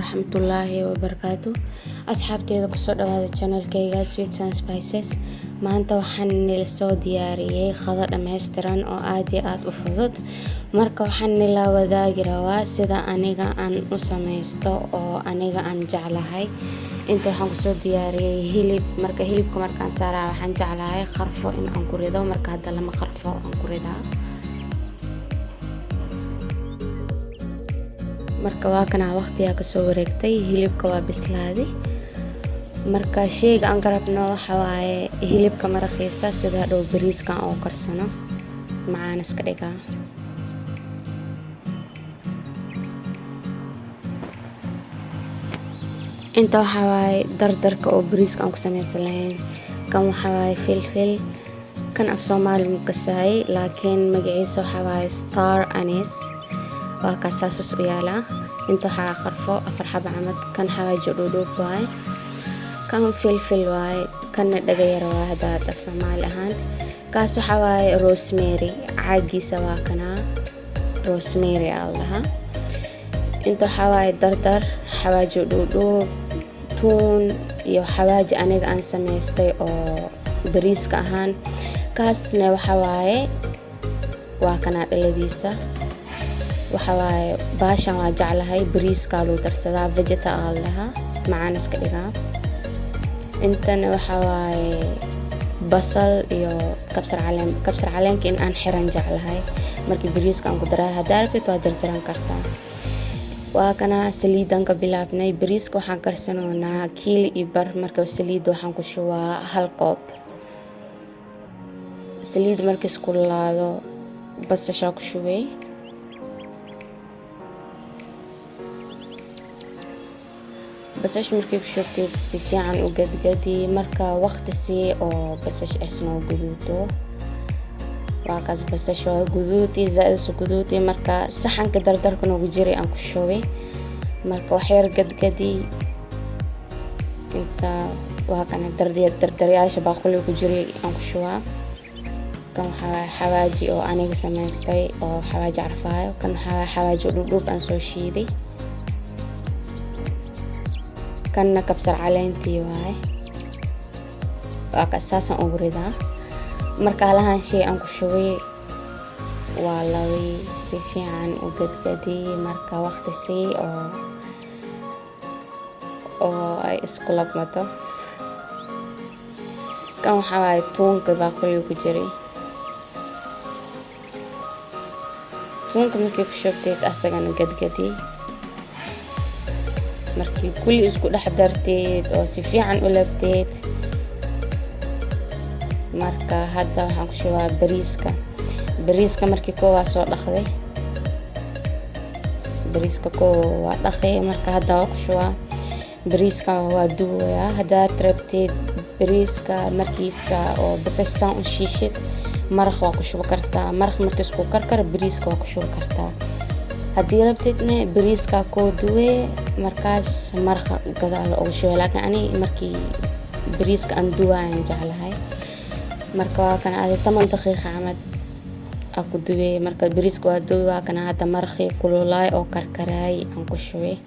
Waraxmatullaahi wabarakaatu. Asxaabteyda, kusoo dhawaada channelkayga Sweets and Spices. Maanta waxaan nila soo diyaariyey qado dhammaystiran oo aad iyo aad u fudud. Marka waxaan nila wadaagi rabaa sida aniga aan u sameysto oo aniga aan jeclahay. Inta waxaan kusoo diyaariyey hilib. Marka hilibka markaan saaraa, waxaan jeclahay qarfo in aan ku rido. Marka hadda lama qarfo aan ku ridaa. Marka waa kanaa, waqtigaa kasoo wareegtay, hilibka waa bislaaday. Marka sheyga aan ka rabno waxa waaye hilibka maraqiisa, sida hadhow bariiska aan u karsano macaan iska dhigaa. Inta waxaa waaye dardarka oo bariiska aan ku sameysan lahayn. Kan waxaa waaye filfil. Kan af Soomaali mu kasaayay, laakiin magaciisa waxaa waaye star anise. Waa kaas, saasas u yaalaa. Inta waxaa qarfo afar xaba camad. Kan xawaaji dhuudhuub waaye, kan filfil waaye, kanna dhagayar waaye haddaad af Soomaali ahaan. Kaas waxaa waaye rosemary, caagiisa waa kanaa, rosemary aa la dhahaa. Inta waxaa waaye dardar, xawaaji dhuudhuub, tuun iyo xawaaji aniga aan samaystay oo bariiska ahaan. Kaasna waxa waaye, waa kanaa dhaladiisa. Waxa waaye baashan waa jeclahay, bariiskaa lagu darsadaa, vegeta aa la dhahaa, macaan iska dhigaa. Intana waxa waaye basal iyo kabsar caleen. Kabsar caleenka in aan xiran jeclahay markii bariiska aan ku daraa. Haddaa rabtid waa jarjaran kartaa. Waa kana, saliidan ka bilaabnay. Bariiska waxaan karsanoonaa kiili iyo bar. Marka saliidda waxaan ku shubaa hal koob saliid. Markii iskululaado, basashaa ku shubay. Basasha markii ku shubtid, si fiican u gadgadi. Marka waqti sii oo basasha isnoo guduuto. Waa kaas, basasha waa guduuti, zaaid isu guduuti. Marka saxanka dardarka noogu jiray aan ku shubay. Marka waxyar gadgadi. Inta waa kana, dardaryaasha baaquliga ku jiray aan ku shubaa. Kan waxaa xawaaji oo aniga samaystay oo xawaaji carfaayo. Kan waxaa xawaaji dhudhuub aan soo shiiday. Kanna kabsar caleentii waaye. Waa kaas, saasaan ugu ridaa. Marka halahan shay aan ku shubay, waa labi, si fiican u gadgadi. Marka waqti sii oo ay isku labmato. Kan waxaa waaye tuunka baaquliga ku jiray. Tuunka markii ku shubteed, asagana gadgadi. Markii kulli isku dhex darteed oo si fiican u labteed, marka hadda waxaan ku shubaa bariiska. Bariiska markii koo waa soo dhaqday. Bariiska koo waa dhaqay. Marka hadda waa ku shubaa bariiska, waa dubayaa. Haddaad rabteed bariiska markiisa oo basasha saan u shiishid, maraq waa ku shubi kartaa. Maraq markii isku karkar, bariiska waa ku shubi kartaa. Haddii rabtidna, bariiska koo duwee, markaas maraqa gadaal uga shubay. Laakiin ani markii bariiska aan duwaayan jeclahay. Marka waa kana, adi 10 daqiiqa camad aa ku duwee. Marka bariiska waa duwe. Waa kana, hadda maraqii kululaay oo karkaraay aan ku shubay.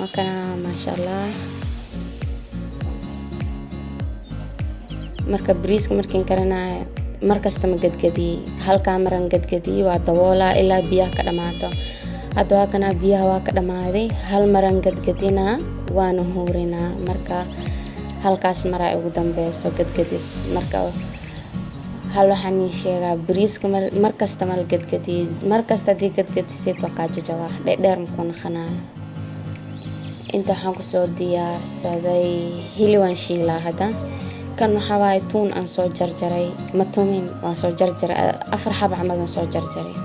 Waa kana, maasha Allah. Marka bariiska markiin karanayo, markasta ma gadgadiyey, halkaa maran gadgadiyey, waa daboolaa ilaa biyaha ka dhamaato. Hadda waa kanaa, biyaha waa ka dhamaaday. Hal maran gadgadinaa, waana huurinaa. Marka halkaas maraa ugu dambeyso gadgadis. Marka hal waxaan ii sheegaa, bariiska markasta ma la gadgadiyey. Markasta haddii gadgadisid, waa kaa jajabaa, dheerdheer makuu naqanaayo. Inta waxaan kusoo diyaarsaday hilibaan shiilaa hadda. Kan waxaa waaye tuun aan soo jarjaray, ma tumin, waan soo jarjaray, afar xaba camal aan soo jarjaray.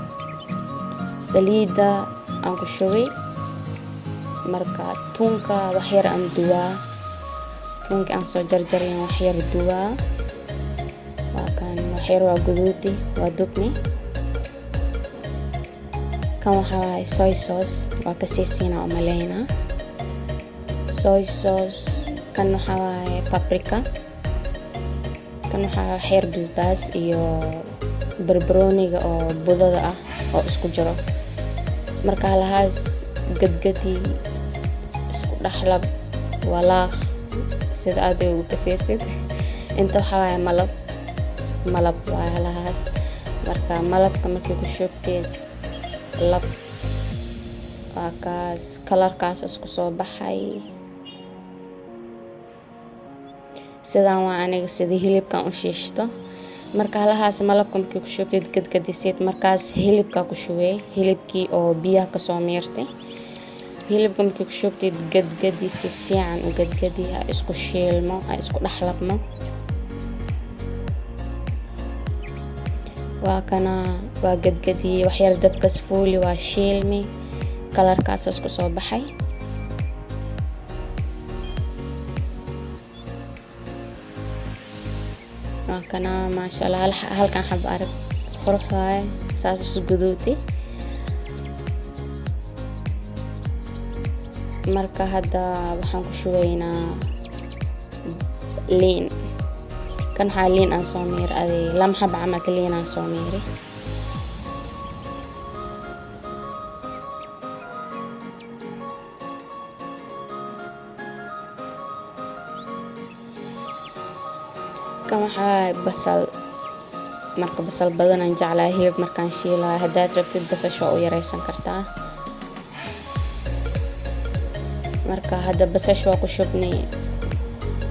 Saliidda aan ku shubay. Marka tuunka waxyar aan duwaa, tuunka aan soo jarjaray waxyar duwaa. Waa kan, waxyar waa guduudi, waa dubni. Kan waxaa waaye soy sauce, waa kasii siinaa umaleynaa soy sauce. Kan waxaa waaye paprika. Kan waxaa waxyar basbaas iyo barbarooniga oo budada ah oo isku jiro. Marka halahaas Gadgadi, isku dhexlab, walaaq sida aad ugu kaseysid. Inta waxaa waaye malab, malab waaye halahaas. Marka malabka markii ku shubteed lab, waa kaas kalarkaas isku soo baxay. Sidaan waa aniga sidii hilibkan u shiishto. Marka halahaas malabka markii ku shubteed, gadgadisid, markaas hilibka ku shubee, hilibkii oo biyaha kasoo miirtay. Hilibka markii ku shubteed, gadgadi, si fiican u gadgadi, ha isku shiilmo, ha isku dhexlabmo. Waa kana, waa gadgadiyey, waxyar dabkas fuuli, waa shiilmi, kalarkaas isku soo baxay. Waa kana, maasha Allah. Halkan xaba arag, qurux waaye, saas isu guduutay. Marka hadda waxaan ku shubaynaa liin. Kan waxaa liin aan soo miiray, adi lama xaba camalka liin aan soo miiray. Kan waxaa basal. Marka basal badan aan jeclahay hilib markaan shiilayo. Haddaad rabtid basasha waa u yareysan kartaa. Marka hadda basasha waa ku shubnay.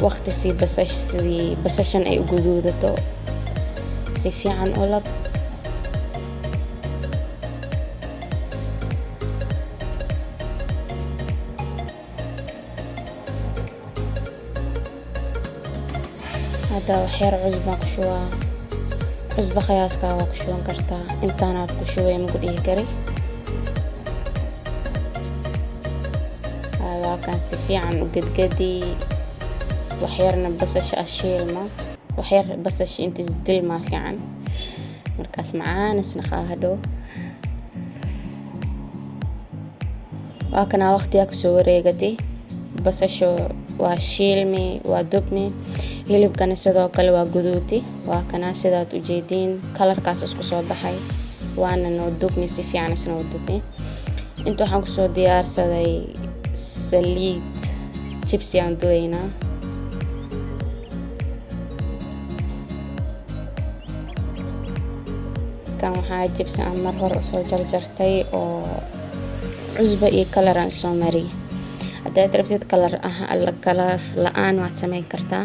Waqti sii basash sidii basashan ay u guduudato, si fiican u lab. Hadda waxyar cusbaan ku shubaa. Cusbo khiyaaskaa waa ku shuban kartaa, intaanaad ku shubay maku dhihi kari. Waa kan, si fiican u gedgedi, waxyarna basasha ashiilmo, waxyar basasha inta isdilmaa fiican, markaas macaan isnaqaa hadhow. Waa kanaa, waqtigaa kasoo wareegatay, basasha waa shiilmi, waa dubmi, hilibkana sidoo kale waa guduuti. Waa kanaa, sidaad ujeediin kalarkaas isku soo baxay, waana noo dubmi, si fiican isnoo dubmi. Inta waxaan kusoo diyaarsaday saliid, jibsi aan duweynaa. Kan waxaa jibsi aan mar hore usoo jarjartay oo cusbo iyo kalar aan soo mariyay. Haddaad rabtid kalar ah, kalar la-aan waad sameyn kartaa.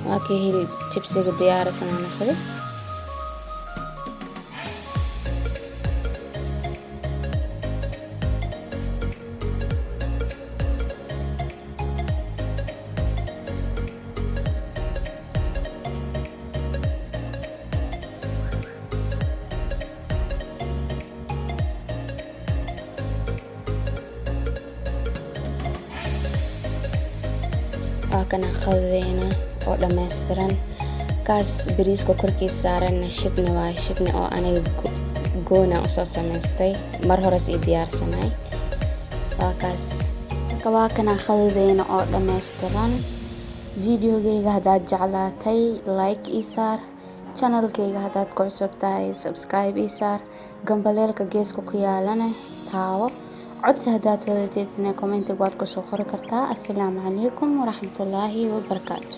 Waa kii hilib jibsiga diyaarsan oo noqday. Waa kana qadadeena oo dhammaystiran. Kaas bariiska korkiisa saaranna shidni waa shidni oo aniga goona usoo samaystay, mar hores ii diyaarsanay. Waa kaas. Marka waa kana qadadeena oo dhammaystiran. Videogeyga haddaad jeclaatay, like ii saar. Channelkeyga haddaad ku cusub tahay, subscribe ii saar. Gambaleelka geeska ku yaalana taawo. Codsi haddaad wadateedna, commentiga waad kusoo qori kartaa. Assalaamu calaykum waraxmatullaahi wabarakaatu.